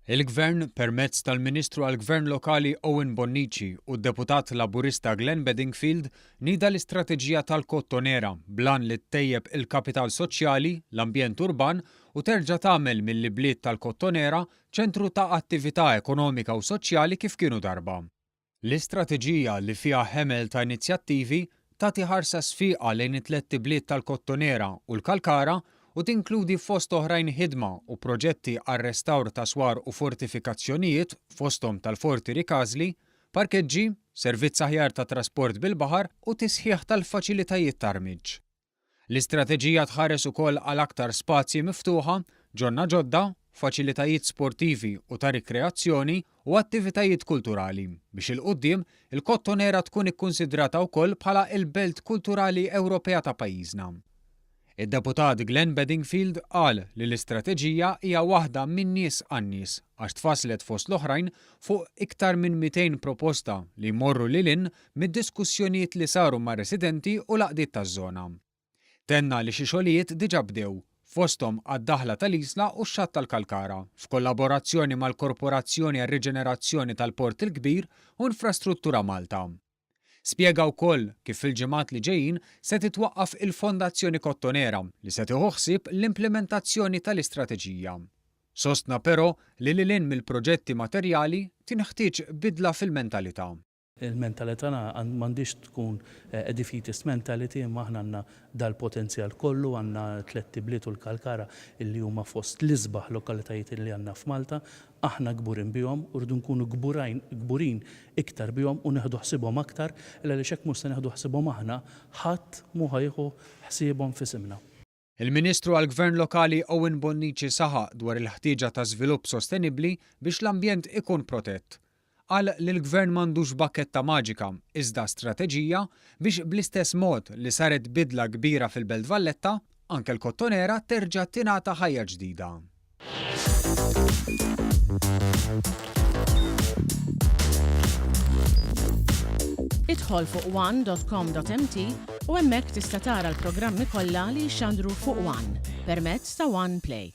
Il-Gvern, permezz tal-Ministru għall-Gvern Lokali Owen Bonnici u d-Deputat Laburista Glenn Bedingfield, nieda l-istrateġija tal-Kottonera bl-għan li ttejjeb il-kapital soċjali, l-ambjent urban u terġa' tagħmel mill-ibliet tal-Kottonera ċentru ta' attività ekonomika u soċjali kif kienu darba. L-istrateġija, li fiha ħemel ta' inizjattivi, tagħti ħarsa sfiqa lejn it-tlett ibliet tal-Kottonera u l-Kalkara u tinkludi fost oħrajn ħidma u proġetti għar-restawr ta' swar u fortifikazzjonijiet fosthom tal-Forti Rikażli, parkeġġi, servizz aħjar ta' trasport bil-baħar u tisħiħ tal-faċilitajiet ta' rmiġġ. L-istrateġija tħares ukoll għal aktar spazji miftuħa, ġonna ġodda, faċilitajiet sportivi u ta' rikreazzjoni u attivitajiet kulturali, biex 'il quddiem il-Kottonera tkun ikkunsidrata wkoll bħala l-Belt Kulturali Ewropea ta' pajjiżna. Id-Deputat Glenn Bedingfield qal li l-istrateġija hija waħda min-nies għan-nies għax tfasslet fost l-oħrajn fuq iktar minn 200 proposta li jmorru lil hinn mid-diskussjonijiet li saru mar-residenti u l-għaqdiet taż-żona. Tenna li xi xogħlijiet diġà bdew, fosthom għad-daħla tal-Isla u x-xatt tal-Kalkara, f'kollaborazzjoni mal-Korporazzjoni għar-Riġenerazzjoni tal-Port il-Kbir u Infrastruttura Malta. Spjega wkoll kif fil-ġimgħat li ġejjin se titwaqqaf il-Fondazzjoni Kottonera li se tieħu ħsieb l-implimentazzjoni tal-istrateġija. Sostna però li lil hinn mill-proġetti materjali tinħtieġ bidla fil-mentalità. Il-mentalità m'għandhiex tkun a defeatist mentality imma aħna għandna dal-potenzjal kollu, għandna tlett ibliet u l-Kalkara illi huma fost l-isbaħ lokalitajiet illi għandna f'Malta. Aħna kburin bihom u rridu nkunu kburin iktar bihom u nieħdu ħsiebhom aktar il għaliex hekk mhux se nieħdu ħsiebhom aħna, ħadd mhu ħa jieħu ħsiebhom f'isimna. Il-Ministru għall-Gvern Lokali Owen Bonnici saħaq dwar il-ħtieġa ta' żvilupp sostenibbli biex l-ambjent ikun protett. Qal li l-Gvern m'għandux bakketta maġika iżda strateġija biex bl-istess mod li saret bidla kbira fil-Belt Valletta, anke l-Kottonera terġa' tingħata ħajja ġdida. Idħol fuq one.com.mt u hemmhekk tista' tara l-programmi kollha li jixxandru fuq One permezz ta' One Play.